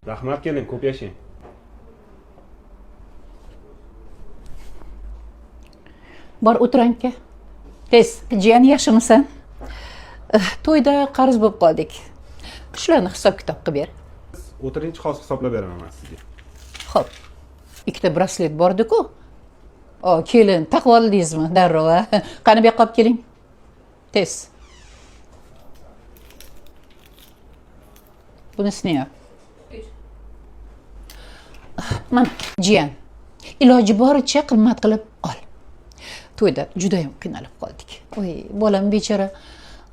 Rahmat kelin, ko'p yashang. Bor, o'tir aka. Tez, jiyan, yaxshimisan? To'yda qarz bo'lib qoldik. Shularni hisob kitob qilib ber. O'tiringchi, hozir hisoblab beraman man sizga. Xo'p. Ikkita braslet bordi-ku. O, kelin, taqib oldingizmi darrov, a? Qani, bu yoqqa olib keling. Tez. Bunisini ham. Mana, jiyan. Iloji boricha qimmat qilib ol. To'yda judayam qiynalib qoldik. Voy, bolam bechora.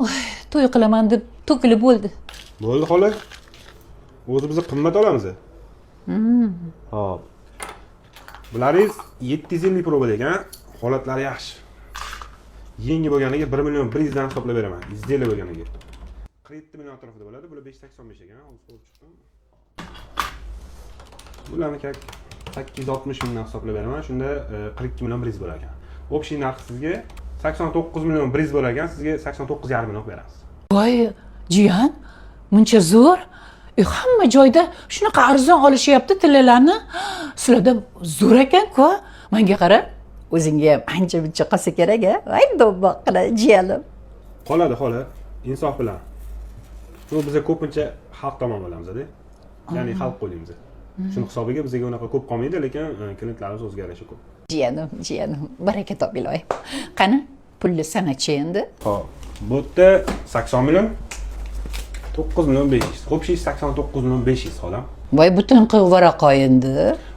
Voy, to'y qilaman deb to'kilib bo'ldi. Bo'ldi xola. O'zi biza qimmat olamiz. Hop. Bularingiz 750 proba degan, holatlari yaxshi. Yangi bo'lganiga 1 million 100 dan hisoblab beraman. Изделие bo'lganiga. 47 million atrofida bo'ladi. Bular 585 ekan, hozir ko'rib chiqdim. Bularni как 860 mingdan hisoblab beraman. Shunda 42 million 100 bo'lar ekan. Общий narx sizga 89 million 100 bo'lar ekan, sizga 89,5 million qilib beramiz. Voy, jiyan, muncha zo'r. Hamma joyda shunaqa arzon olishyapti tillalarni. Sizlarda zo'r ekan-ku. Menga qara, o'zingga ham ancha muncha qolsa kerak, a? Voy, do'mboq qila, jiyanim. Qoladi xola, insof bilan. Bu biza ko'pincha xalq tomon bo'lamiz-da. Ya'ni xalq qo'llaymiz. Shuni hisobiga bizga unaqa ko'p qolmaydi, lekin klientlarimiz o'ziga yarasha ko'p. Jiyanim, jiyanim, baraka top, iloyim. Qani, pulni sanachi endi. Xo'p, bu yerda 80 million, 9 million 500. Общий 89 million 500, xolam. Voy, butun quvvaraqa endi.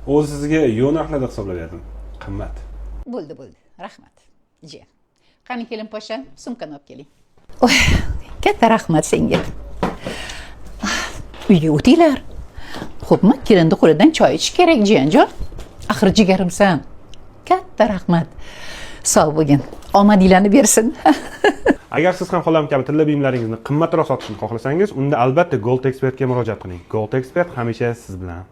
O'zi sizga yo'q narxlarda hisoblab berdim. Qimmat. Bo'ldi, bo'ldi. Rahmat. Jiyan. Qani, kelin posha, sumkani olib keling. Oy, katta rahmat senga. Uyga o'tinglar. Xo'pmi? Kelinni qo'lidan choy ichish kerak, jiyanjon. Axir jigarimsan. Katta rahmat. Sog' bo'lgin. Omadinglarni bersin. Agar siz ham xolam kabi tilla buyumlaringizni qimmatroq sotishni xohlasangiz, unda albatta Gold Expertga murojaat qiling. Gold Expert hamisha siz bilan.